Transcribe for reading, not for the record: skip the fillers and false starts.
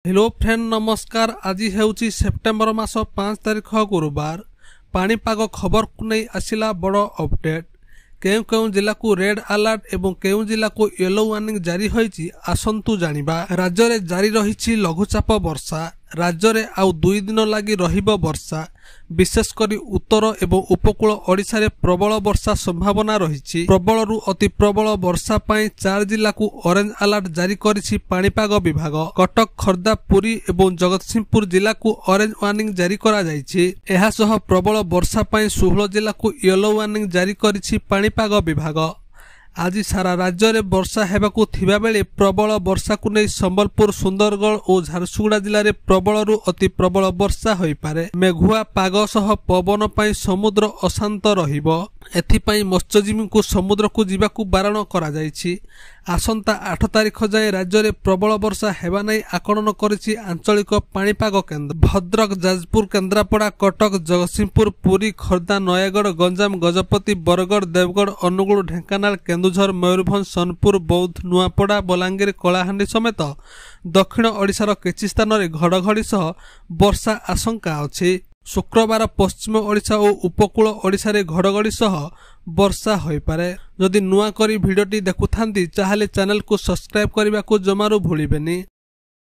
Hello friend, ନମସ୍କାର। ଆଜି ହେଉଛି ସେପ୍ଟେମ୍ବର ମାସ 5 ତାରିଖ, ଗୁରୁବାର। ପାଣିପାଗ ଖବରକୁ ନେଇ ଆସିଲା ବଡ଼ ଅପଡେଟ୍। କେଉଁ କେଉଁ ଜିଲ୍ଲାକୁ ରେଡ୍ ଆଲର୍ଟ ଏବଂ କେଉଁ ଜିଲ୍ଲାକୁ ୟେଲୋ ୱାର୍ଣ୍ଣିଂ ଜାରି ହୋଇଛି, ଆସନ୍ତୁ ଜାଣିବା। ରାଜ୍ୟରେ ଜାରି ରହିଛି ଲଘୁଚାପ ବର୍ଷା। ରାଜ୍ୟରେ ଆଉ 2 ଦିନ ଲାଗି ରହିବ ବର୍ଷା। ବିଶେଷ କରି ଉତ୍ତର ଏବଂ ଉପକୂଳ ଓଡ଼ିଶାରେ ପ୍ରବଳ ବର୍ଷା ସମ୍ଭାବନା ରହିଛି। ପ୍ରବଳରୁ ଅତି ପ୍ରବଳ ବର୍ଷା ପାଇଁ 4 ଜିଲ୍ଲାକୁ ଅରେଞ୍ଜ ଆଲର୍ଟ ଜାରି କରିଛି ପାଣିପାଗ ବିଭାଗ। କଟକ, ଖୋର୍ଦ୍ଧା, ପୁରୀ ଏବଂ ଜଗତସିଂହପୁର ଜିଲ୍ଲାକୁ ଅରେଞ୍ଜ ୱାର୍ଣ୍ଣିଂ ଜାରି କରାଯାଇଛି। ଏହାସହ ପ୍ରବଳ ବର୍ଷା ପାଇଁ 16 ଜିଲ୍ଲାକୁ ୟେଲୋ ୱାର୍ଣ୍ଣିଂ ଜାରି କରିଛି ପାଣିପାଗ ବିଭାଗ। ଆଜି ସାରା ରାଜ୍ୟରେ ବର୍ଷା ହେବାକୁ ଥିବାବେଳେ ପ୍ରବଳ ବର୍ଷାକୁ ନେଇ ସମ୍ବଲପୁର, ସୁନ୍ଦରଗଡ଼ ଓ ଝାରସୁଗୁଡ଼ା ଜିଲ୍ଲାରେ ପ୍ରବଳରୁ ଅତି ପ୍ରବଳ ବର୍ଷା ହୋଇପାରେ। ମେଘୁଆ ପାଗ ସହ ପବନ ପାଇଁ ସମୁଦ୍ର ଅଶାନ୍ତ ରହିବ। ଏଥିପାଇଁ ମତ୍ସ୍ୟଜୀବୀଙ୍କୁ ସମୁଦ୍ରକୁ ଯିବାକୁ ବାରଣ କରାଯାଇଛି। ଆସନ୍ତା 8 ତାରିଖ ଯାଏଁ ରାଜ୍ୟରେ ପ୍ରବଳ ବର୍ଷା ହେବା ନେଇ ଆକଳନ କରିଛି ଆଞ୍ଚଳିକ ପାଣିପାଗ କେନ୍ଦ୍ର। ଭଦ୍ରକ, ଯାଜପୁର, କେନ୍ଦ୍ରାପଡ଼ା, କଟକ, ଜଗତସିଂହପୁର, ପୁରୀ, ଖୋର୍ଦ୍ଧା, ନୟାଗଡ଼, ଗଞ୍ଜାମ, ଗଜପତି, ବରଗଡ଼, ଦେବଗଡ଼, ଅନୁଗୁଳ, ଢେଙ୍କାନାଳ, କେନ୍ଦୁଝର, ମୟୂରଭଞ୍ଜ, ସୋନପୁର, ବୌଦ୍ଧ, ନୂଆପଡ଼ା, ବଲାଙ୍ଗୀର, କଳାହାଣ୍ଡି ସମେତ ଦକ୍ଷିଣ ଓଡ଼ିଶାର କିଛି ସ୍ଥାନରେ ଘଡ଼ଘଡ଼ି ସହ ବର୍ଷା ଆଶଙ୍କା ଅଛି। ଶୁକ୍ରବାର ପଶ୍ଚିମ ଓଡ଼ିଶା ଓ ଉପକୂଳ ଓଡ଼ିଶାରେ ଘଡ଼ଘଡ଼ି ସହ ବର୍ଷା ହୋଇପାରେ। ଯଦି ନୂଆ କରି ଭିଡ଼ିଓଟି ଦେଖୁଥାନ୍ତି, ତାହେଲେ ଚ୍ୟାନେଲକୁ ସବସ୍କ୍ରାଇବ୍ କରିବାକୁ ଜମାରୁ ଭୁଲିବେନି।